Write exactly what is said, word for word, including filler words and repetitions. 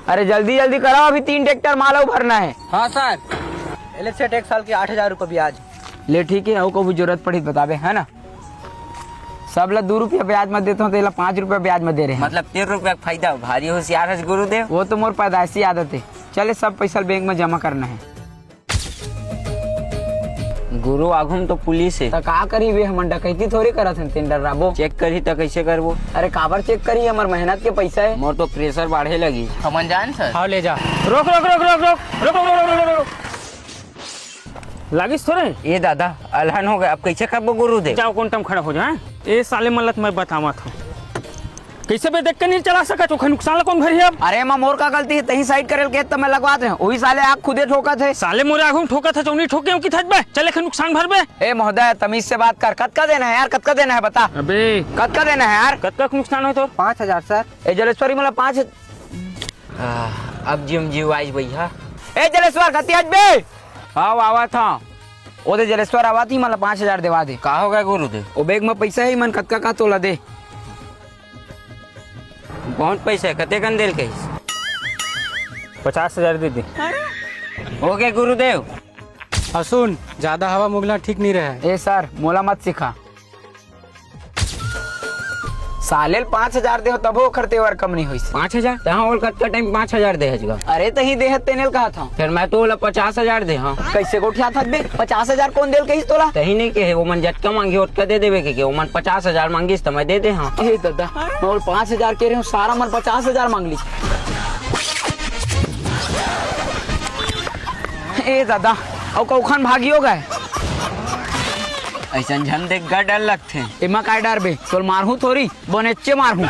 अरे जल्दी जल्दी कराओ, अभी तीन ट्रैक्टर माल अउ भरना हे। हाँ सर। एले सेठ, एक साल के आठ हजार रुपये ब्याज। ले ठीक हे, अउ कभू जरूरत पड़ही त बताबे, हे ना? सब ला दू रुपया ब्याज म देथंव, त एला पाँच रुपया ब्याज म दे रहे हंव। मतलब तीन रुपया के फायदा, भारी होशियार हस गुरुदेव। वो तो मोर पैदाइशी आदत हे। चले, सब पैसा ल बैंक म जमा करना हे। गुरु, आघू म तो पुलिस हे। त का करही बे, हमन डकैती थोड़ी करत हन, तेन डर्राबो। चेक करही त कइसे करबो? अरे काबर चेक करही, हमर मेहनत के पैसा हे। मोर तो प्रेशर बाढ़े लगी। हमन जान सर। हाँ, ले जा। रोक, रोक, रोक। लागिस थोरे? ए दादा, अलहन हो गे, अब कइसे करबो गुरुदेव? जाओ, कोंटा म खड़ा हो जा, हाँ? ए साले मन ल त मैं बतावत हंव। कइसे बे, देख के नइ चला सकत, ओखर नुकसान ल कोन भरही अब? अरे एमा मोर का गलती हे, तहीं साइड करे ल केहे त मैं लगवात रहेंव, ओही साले आके खुदे ठोकत हे। साले मोरे आघू म ठोकत हे, चौनी ठोके हंव कि थच बे, चल एखर नुकसान भर बे। ए महोदय, तमीज से बात कर, कतका देना हे यार, कतका देना हे बता। अबे कतका देना हे यार? कतका के नुकसान होय तोर? पाँच हजार सर। ए जलेश्वर, ए मोला पाँच। आ, अब जिम जीव आइस भैया। ए जलेश्वर, कति आज बे? हाँ, आवत हंव। ओ दे जलेश्वर आवत हे, मोला पाँच हजार देवा दे। का हो गे गुरुदेव? ओ बैग म पैसा हे, मन कतका का तोला दे। बहुत पैसा हे, कतेकन दे ल कहिस? पचास हजार दे दे। हो गे गुरुदेव। अउ सुन, जादा हवा म उगना ठीक नइ रहय। ए सर, मोला मत सिखा। साले ल पाँच हजार देहंव तभो ओखर तेवर कम नइ होइस। पाँच हजार? तैं ओला कतका टाइम पाँच हजार दे हस गा? अरे तहीं देहस तेने ल कहत हंव। फेर मैं तो ओला पचास हजार दे हंव। कइसे गोठियाथस बे? पचास हजार कोन दे ल कहिस तोला? तहीं नइ कहे, ओमन जतका मांगही ओतका दे देबे कहिके, ओमन पचास हजार मांगिस त मैं दे दे हंव। ए ददा, मैं ओला पाँच हजार कहे रहेंव, सारा मन पचास हजार मांग लिस। ए ददा, अउ कउखन भागियो गे। अइसन झन देख गा, डर लगथे। एमा काय डरबे? तोला मारहूं थोरी, बनेच्चे मारहूं।